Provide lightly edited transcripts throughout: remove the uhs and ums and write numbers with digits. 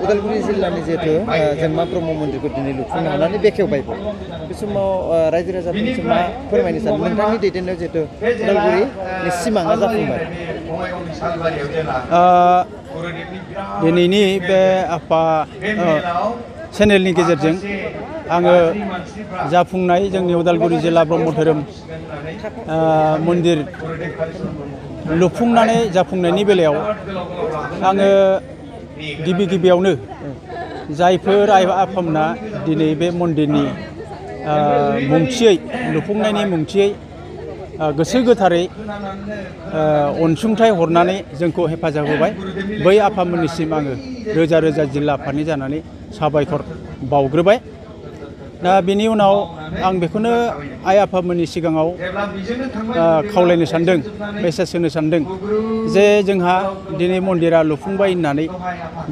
उदालगुरि जिल्लानि जिहेतु जोंमा ब्रह्म मन्दिरखौ दिनै लुफुंनो हानानै बेखेवबायबो बे समाव रायजो राजाफोरनिसिम मा फोरमायनो सानो नोंथांनि दैदेननायाव जिहेतु उदालगुरिनि सिमाङा जाफुंबाय। दिनैनि बे आफा चेनेलनि गेजेरजों आङो जाफुंनाय जोंनि उदालगुरि जिल्ला ब्रह्म धोरोम मन्दिर लुफुंनानै जाफुंनायनि बेलायाव आङो गिबियावनो जायफोर आइ आफामोना दिनै बे मन्दिरनि मुंथियै लुफुंनायनि मुंथियै गोसो गोथारै अनसुंथाइ हरनानै जोंखौ हेफाजाब होबाय बै आफामोननिसिम आङो रोजा रोजा जिल्ला आफादनि जानानै साबायखर बावग्रोबाय। दा बेनि उनाव आं बेखौनो आइ आफामोननि सिगाङाव खावलायनो सानदों मेसेज होनो सानदों जे जोंहा दिनै मन्दिरा लुफुंबाय होननानै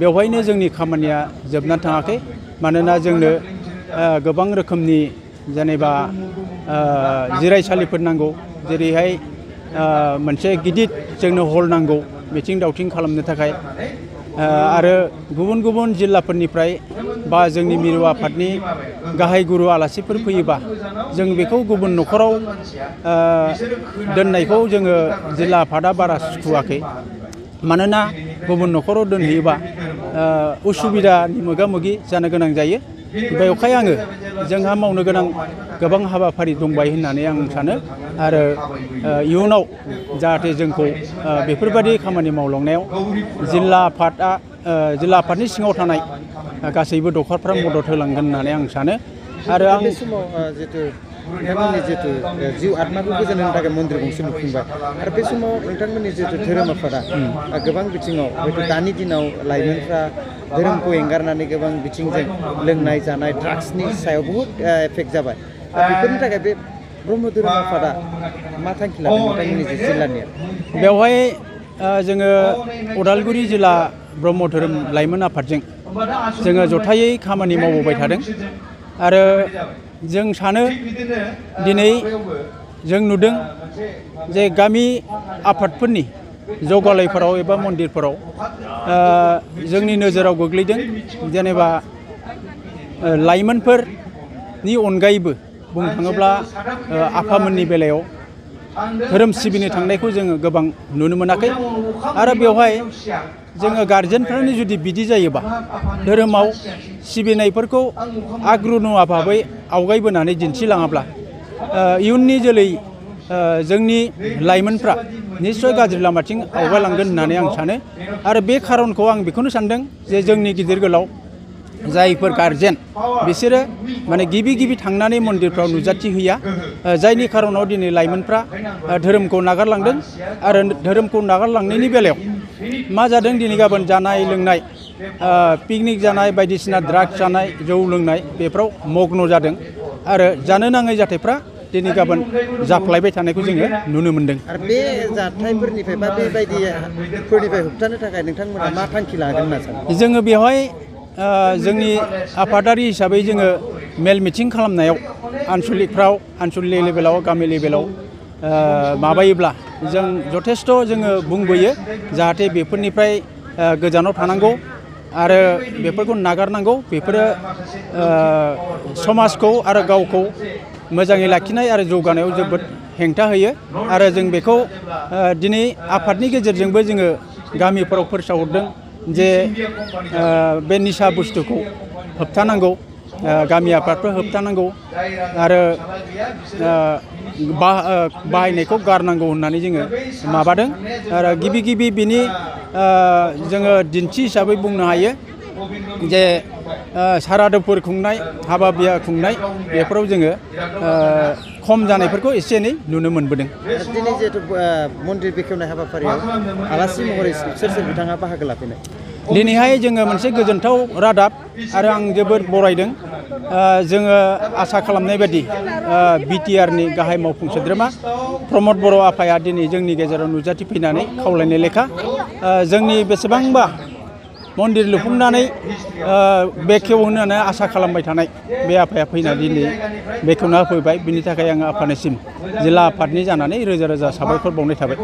बेवहायनो जोंनि खामानिया जोबनानै थाङाखै। मानोना जोंनो गोबां रोखोमनि जेनेबा जिरायसालिफोर नांगौ, जेरैहाय मोनसे गिदिर जोंनो हल नांगौ मिथिं दावथिं खालामनो थाखाय, आरो गुबुन गुबुन जिल्लाफोरनिफ्राय बा जोंनि मिरु आफादनि गाहाय गुरु आलासिफोर फैयोबा जों बेखौ गुबुन न'खराव दोननायखौ जोङो जिल्ला आफादा बारा सुखुवाखै। मानोना गुबुन न'खराव दोनहैयोबा उसुबिदानि मोगा मोगि जानो गोनां जायो। बेवहाय आङो जोंहा मावनो गोनां गोबां हाबाफारि दंबाय होननानै आं सानो, आरो इयुनाव जाहाथे जोंखौ बेफोरबायदि खामानि मावलांनायाव जिल्ला आफादनि सिङाव थानाय गासैबो दखरफ्रा मदद होलांगोन होननानै आं सानो। आरो आं बे समाव जिहेतु नोंथांमोननि जिहेतु जिउ आत्माखौ गोजोन होनो थाखाय मन्दिर गंसे लुफुंबाय, आरो बे समाव नोंथांमोननि जिहेतु धोरोम आफादा गोबां बिथिङाव हयथ' दानि दिनाव लाइमोनफ्रा धोरोमखौ एंगारनानै गोबां बिथिंजों लोंनाय जानाय ड्राग्सनि सायाव बहुद एफेक्ट जाबाय। बेफोरनि थाखाय बे ब्रह्म धोरोम आफादा मा थांखि लादों नोंथांमोननि जिल्लानिया? बेवहाय जोङो उदालगुरि जिल्ला ब्रह्म धोरोम लाइमोन आफादजों जोङो जथायै खामानि मावबोबाय थादों। आरो जों सानो दिनै जों नुदों जे गामि आफादफोरनि जौगालायफोराव एबा मन्दिरफोराव जोंनि नोजोराव गोग्लैदों जेनेबा लाइमोनफोरनि अनगायैबो बुंनो थाङोब्ला आफामोननि बेलायाव धोरोम सिबिनो थांनायखौ जोङो गोबां नुनो मोनाखै। आरो बेवहाय जोङो गारजेनफ्रानो जुदि बिदि जायोबा धोरोमाव सिबिनायफोरखौ आग्रुनुवा भाबै आवगायबोनानै दिन्थिलाङाब्ला इयुननि जोलै जोंनि लाइमोनफ्रा निस्सय गाज्रि लामाथिं आवगायलांगोन होननानै आं सानो। आरो बे खारनखौ आं बेखौनो सानदों जे जोंनि गिदिर गोलाव जायफोर गारजेन बिसोरो माने गिबि थांनानै मन्दिरफ्राव नुजाथि हैया, जायनि खारनाव दिनै लाइमोनफ्रा धोरोमखौ नागारलांदों। आरो धोरोमखौ नागारलांनायनि बेलायाव मा जादों, दिनै गाबोन जानाय लोंनाय पिकनिक जानाय बायदिसिना ड्राग्स जानाय जौ लोंनाय बेफोराव मग्न जादों, आरो जानो नाङै जाथायफ्रा दिनै गाबोन जाफ्लायबाय थानायखौ जोङो नुनो मोन्दों। आरो बे जाथायफोरनिफ्राय बा बेबायदिफोरनिफ्राय होबथानो थाखाय नोंथांमोना मा थांखि लागोन होनना सानो? जोङो बेवहाय जोंनि आफादारि हिसाबै जोङो मेल मिथिं खालामनायाव आनसलिक लेभेलाव गामि लेभेलाव माबायोब्ला जों जथेस्थ' जोङो बुंबोयो जाहाथे बेफोरनिफ्राय गोजानाव थानांगौ आरो बेफोरखौ नागारनांगौ। बेफोरो समाजखौ आरो गावखौ मोजाङै लाखिनाय आरो जौगानायाव जोबोद हेंथा होयो। आरो जों बेखौ दिनै आफादनि गेजेरजोंबो जोङो गामिफोराव फोसावहरदों जे बे निसा बुस्थुखौ होबथानांगौ, गामि आफादफ्रा होबथानांगौ आरो बाहायनायखौ गारनांगौ होननानै जोङो माबादों। आरो गिबि बिनि जोङो दिन्थि हिसाबै बुंनो हायो जे सारादुफोर खुंनाय, हाबा बिया खुंनाय बेफोराव जोङो खम जानायफोरखौ एसे एनै नुनो मोनबोदों। दिनै जिहेतु मन्दिर बेखेवनाय हाबाफारियाव आलासि महरै सोर बिथाङा बाहागो लाफैनाय? दिनैहाय जोङो मोनसे गोजोनथाव रादाब आरो आं जोबोद बरायदों। जोङो आसा खालामनाय बायदि बिटिआरनि गाहाय मावफुं सोद्रोमा प्रमद बर' आफाया दिनै जोंनि गेजेराव नुजाथिफैनानै खावलायनाय लेखा जोंनि बेसेबांबा मन्दिर लुफुंनानै बेखेवहोनो होननानै आसा खालामबाय थानाय बे आफाया फैना दिनै बेखेवना होफैबाय। बिनि थाखाय आङो आफानिसिम जिल्ला आफादनि जानानै रोजा रोजा साबायखर बावनाय थाबाय।